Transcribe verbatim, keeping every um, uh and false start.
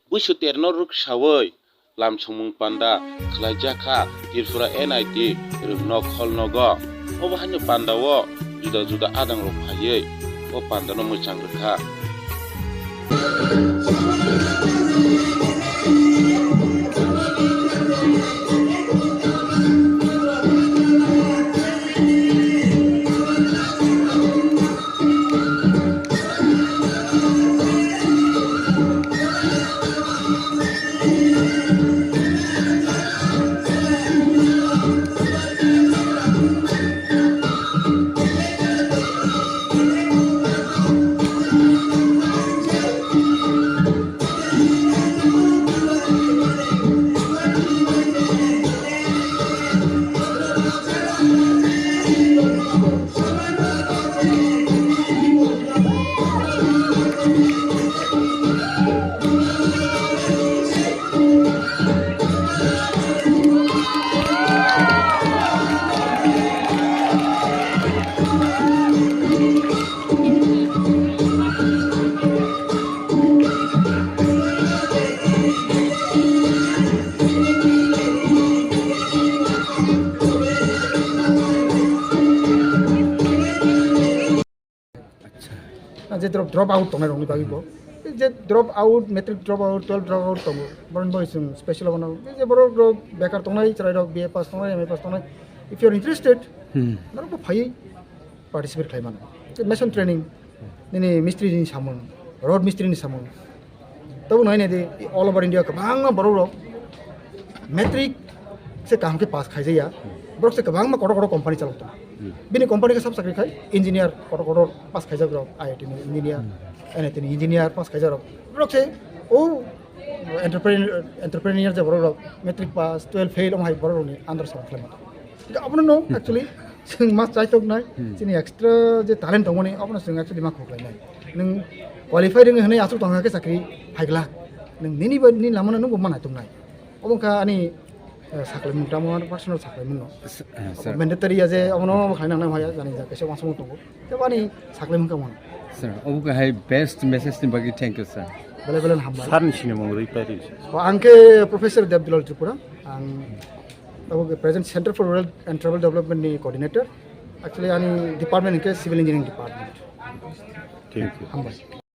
Buisu terno rwksawi lam songmung panda khlaijak kha Tripura N I T rwngno kholnogo. Obo haino pandao juda juda adangrok phaiwi o pandano mwchang rwkha. Acha. Ah, je drop, drop out tongnai rokni bagwi bo. Je drop out, matric drop out, twelve drop out tongo. Borokni bagwi chwng special abono. Je borok rok bekar tongnai, chwrai rok B A pass tongnai, M A pass tongnai. If you are interested, Hmm. norok bo phaiwi participate khlai mano. Mason training, nini mistri ni samung, rod mistri ni samung. Tabo nai nai di, all over India kwbangma borok rok matric se kaham khe pass khaijaya. Borok se kwbangma kotor kotor company chalok tongo. Hmm. Bini company khe sab chakri khai engineer kotor kotor pass khaijak rok, I I T ni engineer, Hmm. N I T ni engineer pass khaijak rok. Borok se o entrepreneur, entrepreneur je borok rok matric pass, twelve fail omo hai borok rokni under samung khlai mano. Abono no, actually, chwng mas chaitok nai, Hmm. chini extra je talent tongmani, abono chwng actually ma khoklai nai. Nwng qualify rwngwi hwnwi aswk tongkha khe chakri phaigla. Nwng nini ba, nini lamano nwng bo ma naitok nai. Obo wngkha ani, eh, sakhlaimung, tamo ano personal sakhlaimung no. S-, eh, sir. Mandatory ya je, abono omo khlai nangnai haya, jani ja, kaisa uansukmung tongo. Tei bo ani sakhlaimung kha mano. Sir, obo khe hai best message ni bagwi thank you, sir. Belai belai no hambai. Sir ni sinimung rwi pai rwi. O, ang khe Professor Debdulal Tripura, ang Abo khe present Center for Rural and Tribal Development ni coordinator. Actually, ani department hwnkhe Civil Engineering Department. Thank you. Hambai.